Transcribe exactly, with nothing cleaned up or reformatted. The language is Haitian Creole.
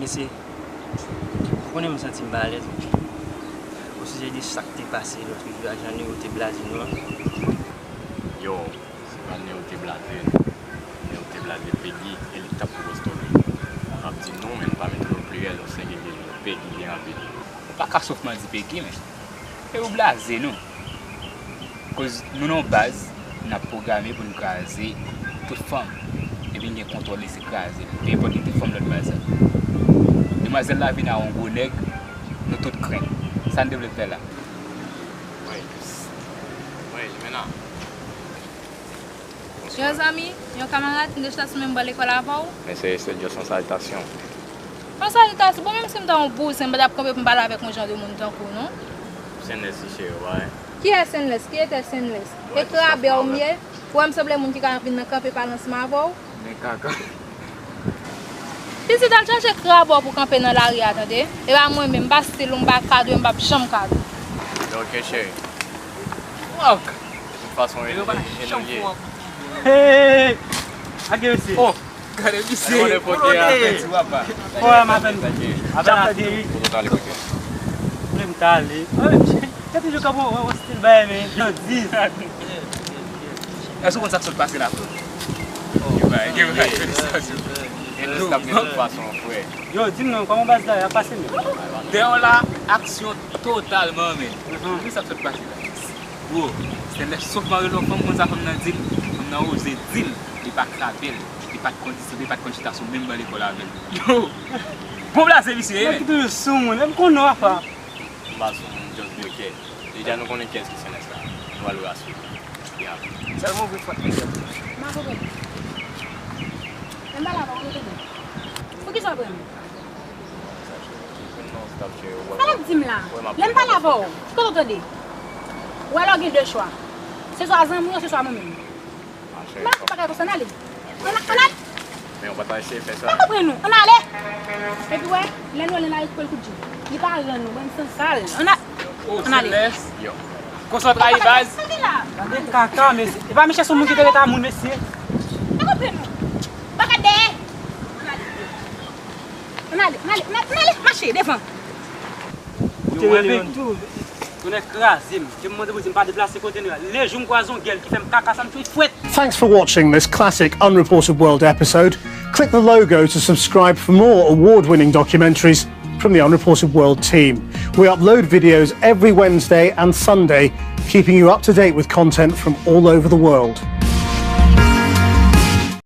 Mesye, ou konnen m santi m pa alèz osijè de sa k te pase lòt jou a, jan Neo te blaze nou an. Yo, se pa Neo te blaze nou. Neo te blaze Peggy e li t ap pwopozte nou. M ap di nou, men m pa mete nou pliyèl, nou sengilyè, nou Peggy byen rapid. Ou pa ka sòf mwen di Peggy, men. E ou blaze nou. Koz nou nan yon baz, n ap pwograme pou n kraze tout fanm. Epi n gen kontwòl li se kraze. Pe enpòt ki tip fanm lòt baz la. Demwazèl la vin a yon gwo nèg, nou tout krenn. Sa n te vle fè la? Mwen, mwen, men nan. Yo, zanmi, yon kamarad, m te chita sou menm bò lekòl avè w. Men se, se just yon salitasyon. Yon salitasyon? Bon, menm si m ta yon bouzen, m pa t ap kanpe pou m pale avèk yon jan de moun tankou w, non. Sendless, li cheri, w pa wè? Kiyès Sendless? Kiyès Sendless? E krabè w m ye? Ou wè m sanble moun ki ka vin nan kanpe pale ansanm avè w? Men kaka. Pitit, al chache krab ou pou kanpe nan lari a, tande. E pa mwen menm, m pa stil ou, m pa kad ou, e m p ap janm kad ou. Ok, cheri. Fuck! De tout fason, e nou ye. Hey! Ake mesye. Oh! Gade misye. Gade pote a. Pèdi w apa. Wè, m apèn, apèn ateri. Kote w t ale, kote? Kote m t ale? Gade jou kòman w stil bagay, men. Jan dis. Èske w konn sa k sot pase la tou? Yo bay, yo bay, felisitasyon. Gen lòt k ap gen lòt fason, frè. Yo, di m non, kòman baz la, y ap pase menm? Dèyè w la, aksyon totalman, men. Ou konn sa k sot pase la? Bro, se lè sof mare lò fanm, konn sa fanm nan di l, fanm nan oze di l, li pa krabe l, li pa t konn, li pa t konn chita sou menm ban lekòl avè l. Yo! Bon blaze misye ye, men. Nèg ki toujou sou moun, e m konnen w apa. M pa sou moun, just break. Deja nou konnen kiyès ki Sendless la. Nou al wè aswè. Yeah. Sèlman ouvri pòt mesye. M pa konprann. Menm pa la pa konn tande. Poukisa w pran m? Sa l ap di m la? Lè m pale avè w, ki kote w tande? Ou wè la w gen de chwa. Se swa zanmi w, se swa mwen menm. M pa konn bagay konsa, ann ale. Ann, ann ale. Men ou pa ta eseye fè sa. M pa konprann ou. Ann ale. Epi wè, lè nou ale, n a rekipere l kout je. Li pa rann nou, bann sansal. Ann ale. Ann ale. Yo. Konsantre baz. Gade kaka, mesye. E pa mesye, se moun ki te rete a moun, mesye. M pa konprann ou. Bagay dèyè. Ann ale. Ann ale, ann ale, ann ale, ann ale, mache devan. Yo, wè, Big. Tonnè kraze m. Ke m mande Bondye m pa deplase kote nou a. Le jou m kwaze yon gèl ki fè m kaka sa, m fè fwèt. Thanks for watching this classic Unreported World episode. Click the logo to subscribe for more award-winning documentaries from the Unreported World team. We upload videos every Wednesday and Sunday, keeping you up to date with content from all over the world.